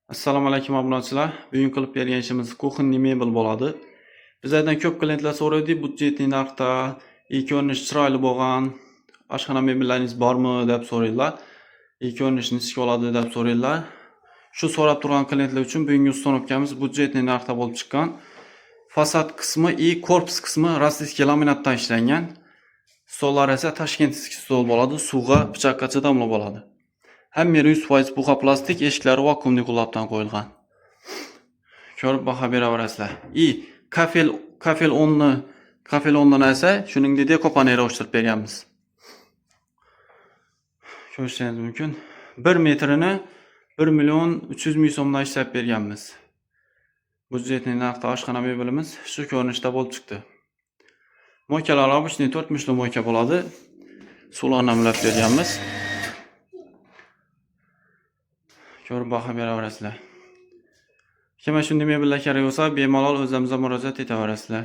Assalomu alaykum, obunachilar. Bugun qilib bergan ishimiz кухонный mebel bo'ladi. Bizlardan ko'p klientlar so'raydi, бюджетный narxda, и ko'rinishi chiroyli bo'lgan oshxona mebellaringiz bormi deb so'raydilar. И ko'rinishi nechga oladi deb so'raydilar. Shu so'rab turgan klientlar uchun bugungi установка miz бюджетный narxda bo'lib chiqqan. Fasad qismi и korpus qismi российский laminatdan ishlangan. Stollar esa ташкентский stol bo'ladi, suvga, pichoqqa chidamli bo'ladi. Hamma yeri 100% buqa plastik, eshiklari vakuumli qulfdan qo'yilgan. Ko'rib baho beraverasizlar. И kafel o'rnini esa shuningdek dekopanel o'chirib berganmiz. Ko'rishingiz mumkin. 1 metrini 1 million 300 ming so'mdan ishlab berganmiz. Бюджетный narxda oshxona mebelimiz shu ko'rinishda bo'lib chiqdi. Мойка lar обычный 4 mushli мойка bo'ladi. Suvlarni ulab berganmiz. Ko'rib baho beraverasizlar. Kimga shunday mebellar kerak bo'lsa, bemalol o'zimizga murojaat etaverasizlar.